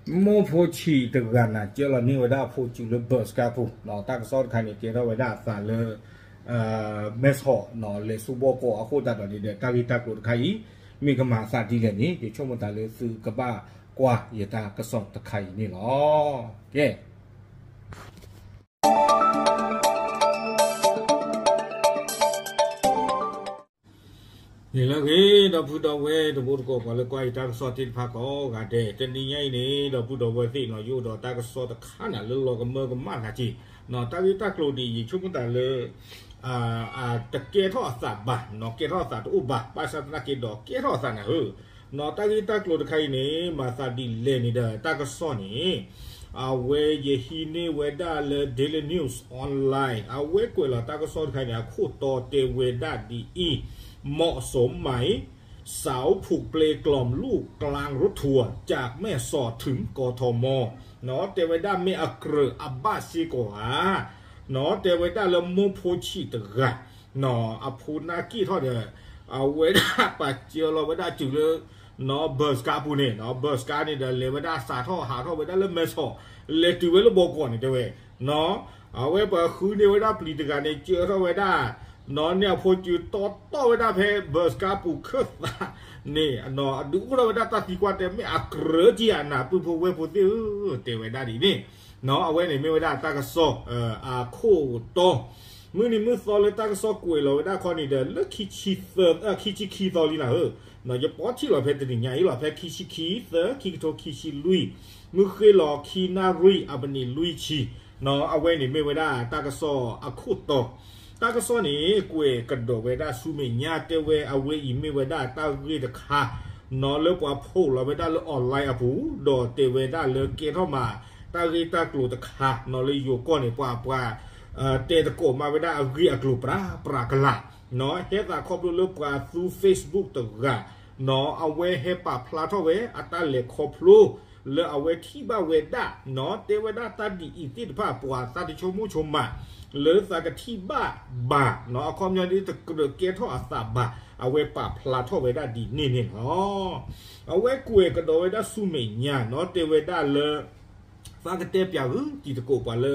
မိၢ်ဖိဆံးတဂၤန့ၣ် ကၢလီၤန့ၢ်ဝဲဒၣ်အဖိစုလၢ bus ကါပူၤ, တၢ်ကစီၣ်တခါန့ၣ် ကဲထီၣ်ဝဲဒၣ်အသးလၢ မဲဆီး လဲၤဆူဘီၣ်ကီးအဃိသတးဒီးန့ၣ်ဒီး တၢ်ဂ့ၢ်တၢ်ကျိၤတခါအံၤ မ့ၢ်ကမၤအသးဒ်လဲၣ်န့ၣ် ယဆိကမိၣ်သးလၢသုကဘၣ်ကွၢ်ယတၢ်ကစီၣ်တခါအံၤန့ၣ်လီၤ. ကဲ န့ၣ်လၢအဂ့ၤ ဒီပုၢ်ဒီဝဲၢ်တံၤသကိး ပှၤလၢကွၢ်ယတၢ်ကစီၣ်သ့ၣ်တဖၣ်ကိးဂၤဒဲး, တနံၤညါအံၤန့ၣ် ဒီပုၢ်ဒီဝဲၢ်သ့ၣ်နီၤ ယအိၣ်ဒီးတၢ်ကစီၣ်တခါန့ၣ်လၢလီၤကမၢကမၣ်သးက့ၤ, တၢ်ဂ့ၢ်တၢ်ကျိၤဒ်အံၤ ယဆိကမိၣ်သးလၢ တကဲထီၣ်အသးဘၣ်နီၤ, ကဲထီၣ်အသးတအိၣ်ဘၣ်, ဘၣ်ဆၣ်သနာ်က့ဒီး ကဲထီၣ်အသးနၤဧၢ, တၢ်ဂ့ၢ်တၢ်ကျိၤတခါအံၤန့ၣ် မၤသးဒ်လဲၣ်န့ၣ်ဒီး တၢ်ကစီၣ်န့ၣ် အဝဲယဟံးန့ၢ်ဝဲဒၣ်လၢ Daily News Online အဝဲကွဲးလီၤတၢ်ကစီၣ်တခါန့ၣ် အခိၣ်တီတဲဝဲဒၣ်ဒ်အံၤ, မီၣ်စိမၢၢ် เสาผุเปลกล่อมลูกกลางรถทัวร์ จากแม่สอดถึงกทม တဲဝဲဒၣ်မ့ၢ်အကြၢးအဘၣ်စ့ၢ်ကီးဧါ, တဲဝဲဒၣ်လၢမိၢ်ဖိဆံးတဂၤ အဖိနၢ်က့ၣ်ထီၣ်ဒီး အဝဲဒၣ်ပာ်စၢလီၤဝဲဒၣ်စုၤလၢ ဘၢးစကါပူၤန့ၣ်, ဘၢးစကါန့ၣ်ဒီး လဲၤဝဲဒၣ်စးထီၣ်ဟးထီၣ်ဝဲဒၣ်လၢမဲဆီး လဲၤတုၤဝဲလၢဘီကီးန့ၣ်တဲဝဲ, အဝဲပှၤဃုန့ၢ်ဝဲဒၣ်ပျံၤတဂၤန့ၣ် စၢထီၣ်ဝဲဒၣ် န့ၢ်အဖိစုတီတီဝဲဒၣ်ဖဲဘၢးစကါပူၤခၢၣ်သးန့ၣ်, ဒုးအိၣ်ထီၣ်ဝဲဒၣ်တၢ်သံကွၢ်တဲမ့ၢ်အကြၢးက့ၤဧါနၤ ပုၢ်ဖိဝဲၢ်ဖိသ့ၣ်ဧၢ, တဲဝဲဒၣ်ဒ်န့ၣ်, အဝဲန့ၣ်မ့ၢ်ဝဲဒၣ်တၢ်ကစီၣ် အခိၣ်တီ မုၢ်နံၤမုၢ်သီလၢတၢ်ကစီၣ်ကွဲးလီၤဝဲဒၣ်ခီန့ၣ်ဒီး လၢ ခံဆံခံသီလံနၤဧၢ, ယပိာ်ထံၣ်လီၤဖဲတနံၤညါအံၤလီၤ ဖဲခံဆံခံသၢ ခံကထိခံဆံလွံၢ်, မုၢ်ဃ့ၢ်လီၤခံနၣ်ရံၣ်အမံးနံးလွံၢ်ဆံ, အဝဲန့ၣ်မ့ၢ်ဝဲဒၣ်တၢ်ကစီၣ်အခိၣ်တီ, တၢ်ကစီၣ်န့ၣ် ကွဲးကဒီးဝဲဒၣ်ဆူမဲာ်ညါတဲဝဲအဝဲအံၤမ့ၢ်ဝဲဒၣ်တၢ်ဂ့ၢ်တခါ နီၤလၢပှၤဖီၣ်လီၤဝဲဒၣ်လၢ online အပူၤ, ဒီးတဲဝဲဒၣ်လၢကဲထီၣ်မး တၢ်ဂ့ၢ်တၢ်ကျိၤတခါ နီၤလၢယိၤကီၢ်န့ၣ် ပှၤပှၤ တဲသကိးမးဝဲဒၣ်အဂ့ၢ်အကျိၤပြးပြးကလာ်, ဟဲသးခီဖျိလၢပှၤသူ Facebook တဂၤ နီၤအဝဲဟဲပာ်ဖျါထီၣ်ဝဲအတၢ်လဲၤခီဖျိ လၢအဝဲထံၣ်ဘၣ်ဝဲဒၣ် နီၤတဲဝဲဒၣ်တၢ်ဒ်အံၤသ့ၣ်တဖၣ် ပှၤသးတဆိကမိၣ်ဆိကမး လၢသးကထံၣ်ဘၣ်ဘၣ် နီၤအခီပညီဒ်တကြၢးကဲထီၣ်အသးဘၣ် အဝဲပာ်ဖျါထီၣ်ဝဲဒၣ်ဒ်န့ၣ်န့ၣ်လီၤ. အဝဲကွဲးကဒီးဝဲဒၣ်ဆူမဲာ်ညါ နီၤ တဲဝဲဒၣ်လၢ သးကတဲပၠးဂုာ်တံၤသကိးပှၤလၢ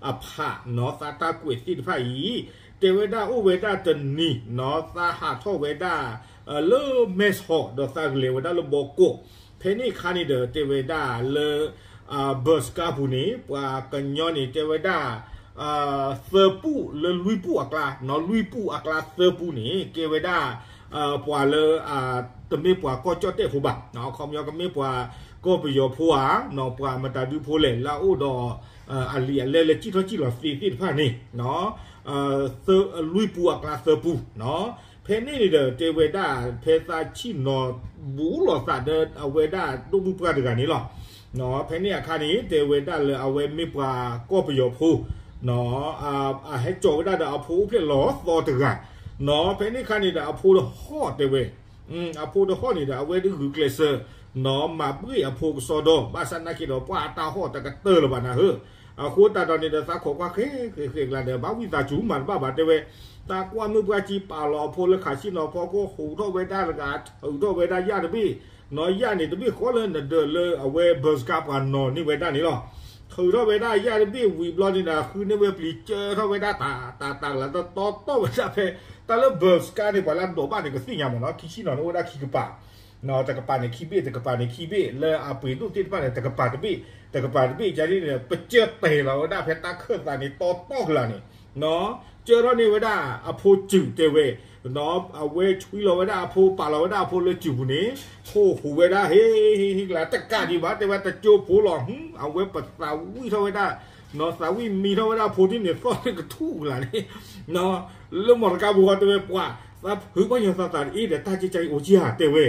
အဖး နီၤသးတၢ်ကွဲးသ့ၣ်တဖၣ်အံၤ, တဲဝဲဒၣ်အိၣ်ဝဲဒၣ်တနံၤ နီၤသးဟးထီၣ်ဝဲဒၣ် လၢမဲဆီး ဒီးသးကလဲၤဝဲဒၣ်လၢဘီကီး, ဖဲန့ၣ်အခါန့ၣ်ဒီး တဲဝဲဒၣ်လၢ ဘၢးစကါပူၤန့ၣ် ပှၤကညီန့ၣ် တဲဝဲဒၣ် သၢပူၣ်လၢလွံၢ်ပူၣ်အကျါ, နီၤလွံၢ်ပူၣ်အကျါသၢပူၣ်န့ၣ် ကဲဝဲဒၣ် ပှၤလၢ တမ့ၢ်ပှၤကီၢ်ကၠီၣ်တဲၣ်ဖိဘၣ်, အခီပညီကမ့ၢ်ပှၤကီၢ်ပယီၤဖိဧါ, နီၤပှၤမတၤဒုဖိလဲၣ် လၢအအိၣ်ဒီး အလံာ်အလဲၢ်လၢစံၣ်ထီၣ်စံၣ်လီၤသ့သ့ၣ်တဖၣ်န့ၣ် လွံၢ်ပူၣ်အကျါသၢပူၣ်, ဖဲန့ၣ်န့ၣ်ဒီး တဲဝဲဒၣ် ဖဲသးဆံၣ်နီၤဘူးလိာ်သးဒီးအဝဲဒၣ်ဒိၣ်မုၢ်ပှၢ်တဂၤန့ၣ်လီၤ. ဖဲန့ၣ်အခါန့ၣ် တဲဝဲဒၣ်လၢအဝဲမ့ၢ်ပှၤကီၢ်ပယီၤဖိ အဟဲကၠီၤဝဲဒၣ်ဒီးအဖိအိၣ်ဖျဲၣ်လီၤသီတဂၤ, နီၤဖဲန့ၣ်အခါန့ၣ်ဒီးအဖိတဟီၣ်တဲဝဲ, အဖိတဟီၣ်န့ၣ်ဒီး အဝဲဒုးဂုာ်ကျဲးစၢး နီၤမၤဘှ့ၣ်အဖိကစီဒီ ဘၣ်ဆၣ်နာ်က့ဒီး ပှၤအတၢ်ဟီၣ်တကတၢၢ်လၢၤဘၣ်နၤဧၢ, အဃိသတးဒီးန့ၣ်ဒီး သးခိးကွၢ်ဃဲဃဲဃဲကျါဒီး ဘၣ်ဝံသးစူၤမၤတဘၣ်ဘၣ်တဲဝဲ, သးကွၢ်မုၢ်ပှၢ်ကံပာ်လီၤအဖိလၢခးဆံၣ်နီၤဖီခိၣ် ဟူးထီၣ်ဝဲဒၣ်တဂၤ ထုးထီၣ်ဝဲဒၣ်ယၣ်တဘ့ၣ်, နီၤယၣ်န့ၣ်တဘ့ၣ်ဃီလၢနဒၢးလၢအဝဲဘၢးစကါပှၤနီၤန့ၢ်ဝဲဒၣ်န့ၣ်လီၤ. ထုးထီၣ်ဝဲဒၣ်ယၣ်တဘ့ၣ်ဝံၤဘျီန့ၣ်ဒီး ဃုန့ၢ်ဝဲပျံၤစၢထီၣ်ဝဲဒၣ်တၢ်တၢ်တၢ်လၢတတီတီဝဲဒၣ်ဖဲ တၢ်လၢဘၢးစကါန့ၣ် ပှၤလၢအဒိးဘၣ်န့ၣ် ကသ့ၣ်ညါမးနီၤ ခံဆံၣ်နီၤန့ၣ်အိၣ်ဝဲဒၣ်ခံကပၤ တကပၤန့ၣ်ခံဘ့ၣ် တကပၤန့ၣ်ခံဘ့ၣ် လၢအပှ့ၤဒိၣ်သ့ၣ်တဖၣ်န့ၣ် တကပၤတဘ့ၣ် တကပၤတဘ့ၣ် ကန့ၣ် ပကၢတဲာ်လီၤဝဲဒၣ်ဖဲတၢ်ခၢၣ်သးန့ၣ် တီတီကလာ်န့ၣ် ကၢထီၣ်န့ၢ်ဝဲဒၣ်အဖိစုၤတဲဝဲ, အဝဲဆွံလီၤဝဲဒၣ်အဖိ ပာ်လီၤဝဲဒၣ်အဖိလၢစုၤပူၤန့ၣ် ခိၣ်ဟူးဝဲဒၣ် ဟ့ၣ်ဟ့ၣ်ဟ့ၣ်ကလာ် တကးဒံးဘၣ် တဲဝဲတကၠိဖိလီၤ အဝဲပသးဝံၣ်ထီၣ်ဝဲဒၣ် နီၤသးဝံၣ်မံထီၣ်ဝဲဒၣ်အဖိဒ်န့ၣ် သီၣ်န့ၣ်ကထူၣ်ကလာ်န့ၣ် လၢမီတကါပူၤဃီတဲဝဲပှၤ သးဖုးဘၣ်ညီသးသးတအ့ၣ်ဒီး တၢ်ကဲကဲအံၤအိၣ်ကံဧါ တဲဝဲ,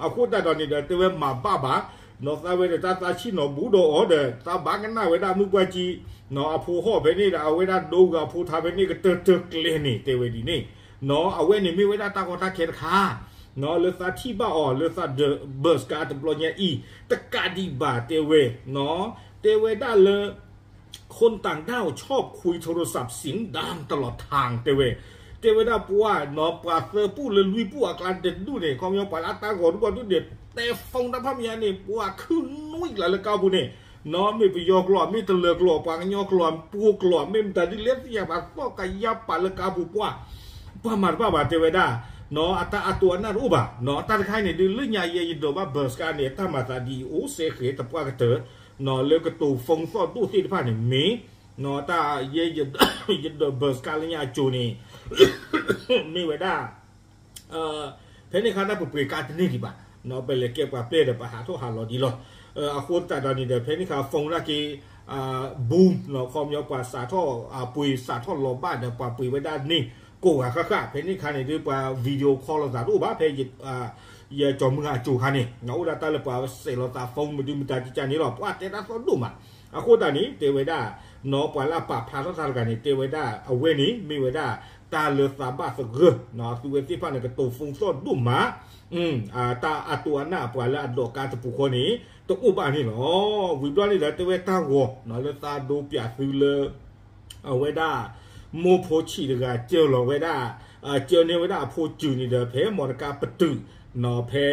အဃိသတးဒီးန့ၣ်ဒီး တဲဝဲမၤဘၣ်ဘၣ်, နီၤသးဝဲဒီးတၢ်သးဆံၣ်နီၤဘူးဒီးအီၤဒီး သးဘၣ်ကနၣ်ဝဲဒၣ်မုၢ်ပှၢ်ကံ နီၤအဖိဟီၣ်ဖဲန့ၣ်ဒီး အဝဲဒၣ်ဒိဂၤအဖိထါဖဲန့ၣ် ကတၢၢ်တၢၢ်ကျဲန့ၣ် တဲဝဲဒ်န့ၣ်, နီၤအဝဲန့ၣ်မ့ၢ်ဝဲဒၣ်တၢ်ကီတၢ်ခဲတခါ နီၤလၢသးထံၣ်ဘၣ်အီၤ လၢသးဒၢးဘၢးစကါတဘျီညါအံၤ တကးဒံးဘၣ်တဲဝဲ, နီၤတဲဝဲဒၣ်လၢ คนต่างด้าวชอบคุยโทรศัพท์เสียงดัง ตลอดทาง တဲဝဲ, တဲဝဲဒၣ်ပှၤနီၤ ပှၤသၢပူၣ်လၢလွံၢ်ပူၣ်အကျါတဒူၣ်န့ၣ် ခီပညီပှၤလၢအတၢ်ဂီၤဒူၣ်ဘၣ်ဒူၣ်န့ၣ် တဲ phone တၢ်ဖးမံၤညါန့ၣ် ပှၤခုၣ်နွံကလးလၢကါပူၤန့ၣ်, နီၢ် မ့ၢ်ပယီၤကျိာ် မ့ၢ်တလၢၤကျိာ် ပှၤကညီကျိာ် ပှိၤကျိာ် မ့ၢ်မတၤဒ်လဲၣ်သ့ၣ်ညါဘၣ် သီၣ်ကယါပာ်လၢကါပူၤပှၢ်, ပှၤမၤတဘၣ်ဘၣ်တဲဝဲဒၣ်, နီၢ် အတၢ်အတိၢ်အနၢ်တအိၣ်ဘၣ်, နီၢ် တၢ်တခါအံၤန့ၣ်ဒုး လၢညါယဲယဒိးဘၣ် ဘၢးစကါန့ၣ် အတၢ်မၤသးဒ်အံၤအိၣ်စဲဃဲၤသပှၢ်ကတၢၢ်, နီၢ် လၢကတိၤ phone သီၣ်ဒိၣ်သ့ၣ်တဖၣ်န့ၣ်မ့ၢ်, နီၢ် တၢ်ယဲ ယဒိးဘၢးစကါလၢညါအစိၤန့ၣ် မ့ၢ်ဝဲဒၣ် ဖဲန့ၣ်အခါတၢ်ပှ့ၤပှ့ၤကါတန့ၢ်ဒံးဘၣ်, နီၢ် ပလဲၤကဲပှၤပျဲၢ်ဒီး ပဟးထီၣ်ဟးလီၤဒံးလီၤ. အဃိသတးဒီးန့ၣ်ဒီး ဖဲန့ၣ်အခါ phone ဒၣ်က့ၤ boom နီၢ် ခီပညီပှၤစးထီၣ်ပှ့ၤစးထီၣ်လီၤဘၣ်ဒီး ပှၤပှ့ၤဝဲဒၣ်န့ၢ်ကိးဂၤဃၣ်ဃၣ်, ဖဲန့ၣ်အခါန့ၣ်ဒုး ပှၤ video call လိာ်သးတအိၣ်ဘၣ် ဖဲ ယကၠီၤမုၢ်ဂၤအစိၤခါန့ၣ် နီၢ် အိၣ်ဒၣ်တၢ်လၢပှၤစဲးလီၤသး phone မဒုမတၤကကန့ၣ်လီၤ ပှၤတဲတၢ်သီၣ်ဒိၣ်မး, အဃိသတးန့ၣ် တဲဝဲဒၣ် နီၢ် ပှၤလၢအပာ်ဖျါထီၣ်တၢ်တဂၤန့ၣ် တဲဝဲဒၣ် အဝဲန့ၣ် မ့ၢ်ဝဲဒၣ် တၢ်လၢသးဘၣ်သဂၢၢ်, နီၢ် အသုဝဲသ့ၣ်တဖၣ်န့ၣ် ကတိၤ phone သီၣ်ဒိၣ်မး, တၢ်အတိၢ်အနၢ်ပှၤလၢအဒိးကါတပူၤဃီန့ၣ် တအိၣ်ဘၣ်န့ၣ်လီၤ. ဝံၤဘျီန့ၣ်ဒီး တဲဝဲတၢ်ဂီၤ နီၢ် လၢသးဒိပၠးသုလၢ အဝဲဒၣ် မိၢ်ဖိဆံးတဂၤ ကၢလီၤဝဲဒၣ် ကၢန့ၢ်ဝဲဒၣ်အဖိစုၤန့ၣ်ဒီး ဖဲမီတကါပတုာ် နီၢ် ဖဲ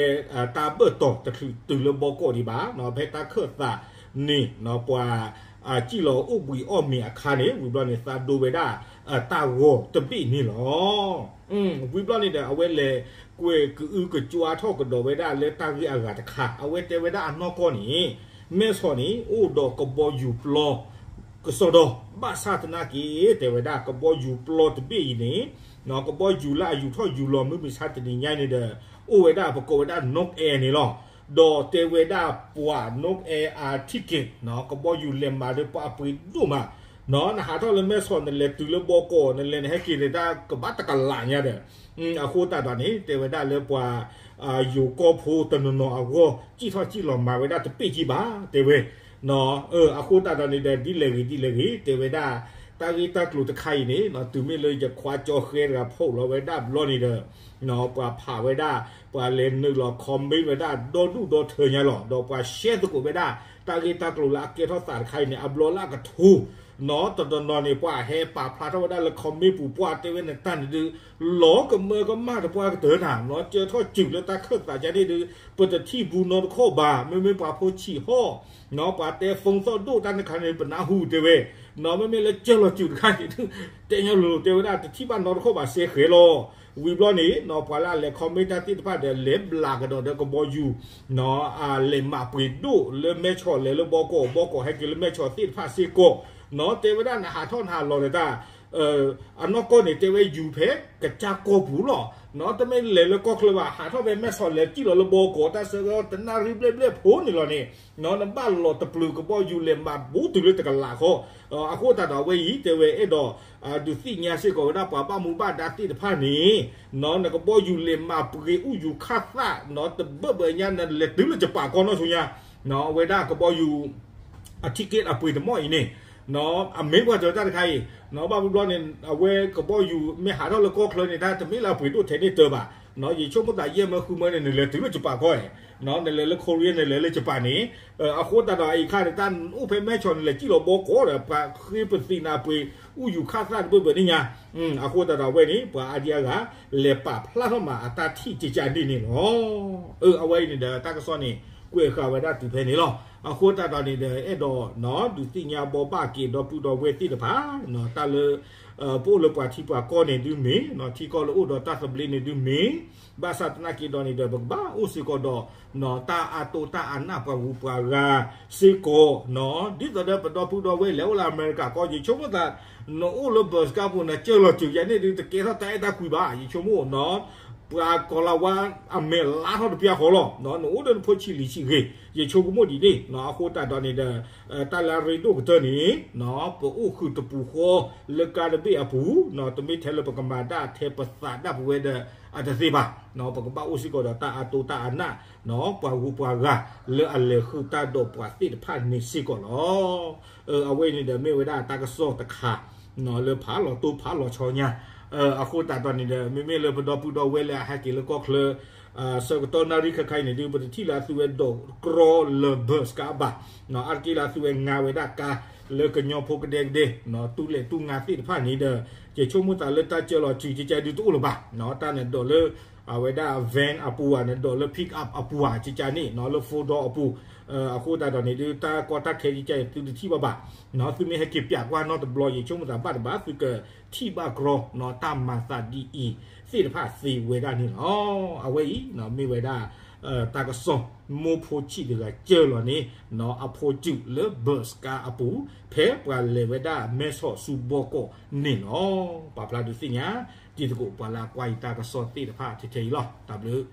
တၢ်ဘၢၣ်တီၤတချုးတုၤလၢဘီကီးဒံးဘၣ်, နီၢ် ဖဲတၢ်ခၢၣ်သးန့ၣ် နီၢ် ပှၤ စံၣ်လီၤအိၣ်ဘှံးအီၣ်မ့ၤအခါန့ၣ် ဝံၤဘျီန့ၣ် သးဒိဝဲဒၣ် တၢ်ဂီၤတဘ့ၣ်န့ၣ်လီၤ. ဝံၤဘျီန့ၣ်ဒီး အဝဲလဲၤကွဲးကအုကကွါထီၣ်ကဒီးဝဲဒၣ်လၢတၢ်ဂ့ၢ်အဂၤတခါ, အဝဲတဲဝဲဒၣ်အနီၢ်ကီၢ်န့ၣ် မဲၢ်ဆီးန့ၣ် အိၣ်ဒီးကဘီယူၤပျီ ကစီဒီ ဘၣ်ဆၣ်သနာ်က့ တဲဝဲဒၣ် ကဘီယူၤပျီတဘ့ၣ်အံၤန့ၣ် နီၢ် ကဘီယူၤလၢအယူၤထီၣ်ယူၤလီၤ မုၢ်မဆါတနံၤညါန့ၣ်ဒီး အိၣ်ဝဲဒၣ်ပကိးဝဲဒၣ် Nord Air န့ၣ်လီၤ. ဒီးတဲဝဲဒၣ်ပှၤ Nord Air အ ticket နီၢ် ကဘီယူၤလဲၤမးဒီးပှၤအပှ့ၤဒိၣ်မး, နီၢ် နဟးထီၣ်လၢမဲၢ်ဆီး နလဲၤတုၤလၢဘီကီး နလဲၤနဟဲက့ၤန့ၣ် တၢ်ကဘၣ်တကလးညါဒီး အဃိသတးဒီးန့ၣ် တဲဝဲဒၣ်လၢပှၤ ယိၤကီၢ်ဖိတနီၤနီၤအဂီၢ် စံၣ်ထီၣ်စံၣ်လီၤမၤဝဲဒၣ်တဘ့ၣ်ကံဘၣ် တဲဝဲ, နီၢ် အဃိသတးဒီးန့ၣ်ဒီး ဒ်လဲၣ်ဂ့ၤဒ်လဲၣ်ဂ့ၤ တဲဝဲဒၣ် တၢ်ဂ့ၢ်တၢ်ကျိၤတခါအံၤန့ၣ် နီၢ်တုၤမ့ၢ်လၢယခွါကၠီဃဲတဂၤဖီၣ်လီၤဝဲဒၣ်ဘျီန့ၣ်ဒီး နီၢ် ပှၤဖးဝဲဒၣ် ပှၤလဲၤနုာ်လီၤ comment ဝဲဒၣ်ဒီဒူၣ်ဒီထၢညါလီၤ. ဒီးပှၤ share သကိးဝဲဒၣ် တၢ်ဂ့ၢ်တၢ်ကျိၤလၢအကဲထီၣ်သးတခါအံၤန့ၣ် အဘျီလၢအကထိ နီၢ် တနီၤနီၤန့ၣ် ပှၤဟဲပာ်ဖျါထီၣ်ဝဲဒၣ်လၢ comment ပူၤ ပှၤတဲဝဲန့ၣ် တၢ်န့ၣ်ဒုး လီၤကမၢကမၣ်တပှၢ်ကတၢၢ်နၤ နီၢ် ကၢထီၣ်စုၤလၢတၢ်ခၢၣ်သးကန့ၣ်ဒုး ပတထံၣ်ဘူးနီတခီၣ်ဘၣ် မ့မ့ၢ်ပှၤဖိဆံးဟီၣ် နီၢ် ပှၤတဲ phone သီၣ်ဒိၣ်တၢ်န့ၣ်ခါန့ၣ် ပနၢ်ဟူတဲဝဲ, နီၢ် မ့မ့ၢ်လၢကၢလီၤစုၤတခါန့ၣ်ဒုး တဲညီလိၤလိၤတဲဝဲဒၣ် တထံၣ်ဘၣ်နီတခီၣ်ဘၣ် စဲဃဲၤလီၤ. ဝံၤဘျီန့ၣ် နီၢ် ပှၤလၢအလဲၤ comment တၢ်သ့ၣ်တဖၣ်ဒီး လဲၤဘျးကဒီးဒီးကဘီယူၤ နီၢ် အလဲၤမးပှ့ၤဒိၣ်လၢမဲၢ်ဆီး လဲၤလၢဘီကီး ဘီကီးဟဲက့ၤလၢမဲၢ်ဆီးသ့ၣ်တဖၣ်စ့ၢ်ကီး, နီၢ် တဲဝဲဒၣ်နဟးထီၣ်နဟးလီၤဒီးတၢ် အနီၢ်ကီၢ်န့ၣ် တဲဝဲယူၤဖဲကစၢ်ကီၢ်ပူၤလီၤ. နီၢ် တမ့ၢ်လဲၤလၢကီၢ်ချၢဘၣ် ဟးထီၣ်ဖဲမဲၢ်ဆီး လဲၤစံၣ်လီၤလၢဘီကီး တၢ်ဆၢကတီၢ်တနၣ်ရံၣ်ဘျဲၣ်ဘျဲၣ်ဖိန့ၣ်လီၤန့ၣ်, နီၢ် နဘၣ်လီၤတပျုာ်ကဘီယူၤလဲၤမးဘူးတုၤလၢတကလးဃီ, အဃိသတးဒီးအဝဲအံၤ တဲဝဲအဲၣ်ဒိး ဒုးသ့ၣ်ညါစ့ၢ်ကီးဝဲဒၣ်ပှၤဘၣ်မူဘၣ်ဒါသ့ၣ်တဖၣ်န့ၣ်, နီၢ် နကဘီယူၤလဲၤမးပှ့ၤအူယူၤခၣ်သၣ် နီၢ် တဘၢၣ်ဘၢၣ်ညါ နလဲၤတုၤလၢယပာ်ကီၢ်နီၢ်ဆူညါ, နီၢ် အဝဲဒၣ်ကဘီယူၤ အ ticket အပှ့ၤတမီၢ်အံၤန့ၣ်, နီၢ် အမ့ၢ်ကွၢ်တၢ်တခါအံၤ, နီၢ် ဘၣ်ဘျီဘျီန့ၣ် အဝဲကဘီယူၤမ့ၢ်ဟးထီၣ်လၢကီၢ်ချၢန့ၣ် တၢ်တမ့ၢ်လၢအပှ့ၤဒိၣ်ထဲန့ၣ်တၢဘၣ်, နီၢ် ယဆိကမိၣ်သးယဲၢ်မၢဃုမၢန့ၣ် နလဲၤတုၤလၢယပာ်ကီၢ်ဧါ, နီၢ် နလဲၤလၢ Korea နလဲၤလၢယပာ်န့ၣ်, အဃိသတးဒီးအအံၤခါန့ၣ် တၢ်အိၣ်ဖဲမဲၢ်ဆီး နလဲၤစံၣ်လီၤဘီကီးဒီး ပှၤဃ့ပသံးနၤပှ့ၤအူယူၤခၣ်သၣ်တဘၢၣ်ဘၢၣ်န့ၣ်ညါ, အဃိသတးဒီးအဝဲန့ၣ် ပှၤအါဒံအါဂၤ လဲၤပာ်ဖျါထီၣ်မးအတၢ်ထံၣ်ကကန့ၣ်န့ၣ်လီၤ. အဝဲအံၤန့ၣ်ဒီး တၢ်ကစီၣ်န့ၣ် ကွဲးဃာ်ဝဲဒၣ်တုၤဖဲန့ၣ်လီၤ. အဃိသတးဒီးန့ၣ်ဒီး အဲၣ်ဒိး နီၢ် ဒုးသ့ၣ်ညါဘိးဘၣ်က့ၤဒီပုၢ်ဒီဝဲၢ်သ့ၣ်တဖၣ်, နီၢ် တၢ်လၢ ပအိၣ်လၢပှၤထံပှၤကီၢ်န့ၣ်ဒုးမ့ၢ်, နီၢ် ထံကီၢ်လၢအိၣ်ဒီးတၢ်သဘျ့န့ၣ်ဒုးမ့ၢ်, ဘၣ်ဆၣ်သနာ်က့ဒီးန့ၣ်ဒီး ပကဘၣ်အိၣ်စ့ၢ်ကီးဒီး နီၢ် တၢ်အတိၢ်တၢ်အနၢ်ပှၤဂုၤပှၤဂၤစ့ၢ်ကီး, နီၢ် ဒ်သိးဒီးပဒီပုၢ်ဒီဝဲၢ်လဲၤအိၣ်လၢအမဲရကၤကီၢ် ယဆိကမိၣ်သး နအိၣ်လၢ ဘၢးစကါ ပူၤ နကၢလီၤစုၤယၤန့ၣ်ဒုး တကဲထီၣ်တၢ်အဲၣ်တၢ်ကွံဘၣ် ယဆိကမိၣ်, နီၢ် ပှၤကီၤလၤဝါအမဲာ်လါထီၣ်တပျၢ်ဃီလီၤ, နီၢ် နအိၣ်ဒီးနဖိဆံးလံၤဆံးဂ့ၤ ယဆိကမိၣ်ဒ်န့ၣ်, နီၢ် အဃိသတးဒီးန့ၣ်ဒီး တၢ်လၢအရ့ဒိၣ်ကတၢၢ်န့ၣ်, နီၢ် ပအိၣ်ဃုာ်တပူၤဃီလၢကါတဘ့ၣ်အပူၤ, နီၢ် တမ့ၢ်ထဲလၢပကမၤဒၣ်ထဲပသးဒၣ်ပဝဲဒီးအတသ့ဘၣ်, နီၢ် ပကဘၣ်အိၣ်စ့ၢ်ကီးဒီးတၢ်အတိၢ်တၢ်အနၢ်, နီၢ် ပှၤဂုၤပှၤဂၤလၢအလဲၤဃုာ်တၢ်ဒီးပှၤသ့ၣ်တဖၣ်န့ၣ်စ့ၢ်ကီးလီၤ. အဝဲအံၤန့ၣ်ဒီးမ့ၢ်ဝဲဒၣ်တၢ်ကစီၣ်တခါ နီၢ် လၢဖးလီၤတိၢ်ဖးလီၤဆီညါ, အဃိသတးဒီးန့ၣ်ဒီး မ့မ့ၢ်လၢပဒီပုၢ်ဒီဝဲၢ်လၢအဟဲက့ၤလၢကီၢ်ချၢ ဆၢကတီၢ်နၣ်ရံၣ်ခဲခါအံၤန့ၣ်ဒုး ပတထံၣ်လၢအသုဝဲဒိးကြီလၢ ဘၢးစကါ ဘၣ်, နီၢ် အါတက့ၢ်လၢအသုဝဲငါဝဲဒၣ်ကါလၢကညီဖိကဒဲကဒဲ, နီၢ် တူၢ်လဲၢ်တူၢ်ငါသ့ၣ်တဖၣ်န့ၣ်ဒီး ယဆိကမိၣ်သးလၢတၢ်ကၢလီၤစုၤကကဲဒုးတအိၣ်လၢၤဘၣ်, နီၢ် တၢ်န့ၣ်ဒိးလၢ အဝဲဒၣ် van အပူၤဧါန့ၣ် ဒီးလၢ pick up အပူၤဧါ ကကန့ၣ်နီၤ လၢ four door အပူၤ, အဃိသတးဒီးန့ၣ်ဒုး တၢ်ကီတၢ်ခဲကကန့ၣ် သုတထံၣ်ဘၣ်ဘၣ်နီၤ. သုမ့ၢ်ဟဲက့ၤပၠးကွၢ်နီတဘျီ ယဆိကမိၣ်သးဘၣ်တဘၣ် သုကထံၣ်ဘၣ်ကြီနီၤ တၢ်မၤသးဒ်အံၤသ့ၣ်တဖၣ်သ့ဝဲဒၣ်န့ၣ်လီၤ. အဝဲအံၤနီၤ မ့ၢ်ဝဲဒၣ် တၢ်ကစီၣ် မိၢ်ဖိဆံးတဂၤကၢၢ်လီၤန့ၣ်နီၤ အဖိစုၣ်လၢ bus ကါအပူၤ ဖဲပှၤလဲၤဝဲဒၣ်မဲဆီးဆူဘီကီးန့ၣ်လီၤ. ပာ်ဖျါဒုးသ့ၣ်ညါ တံၤသကိးပှၤလၢအကွၢ်ယတၢ်ကစီၣ်သ့ၣ်တဖၣ်ထဲထဲအံၤလီၤ. တၢ်ဘျုး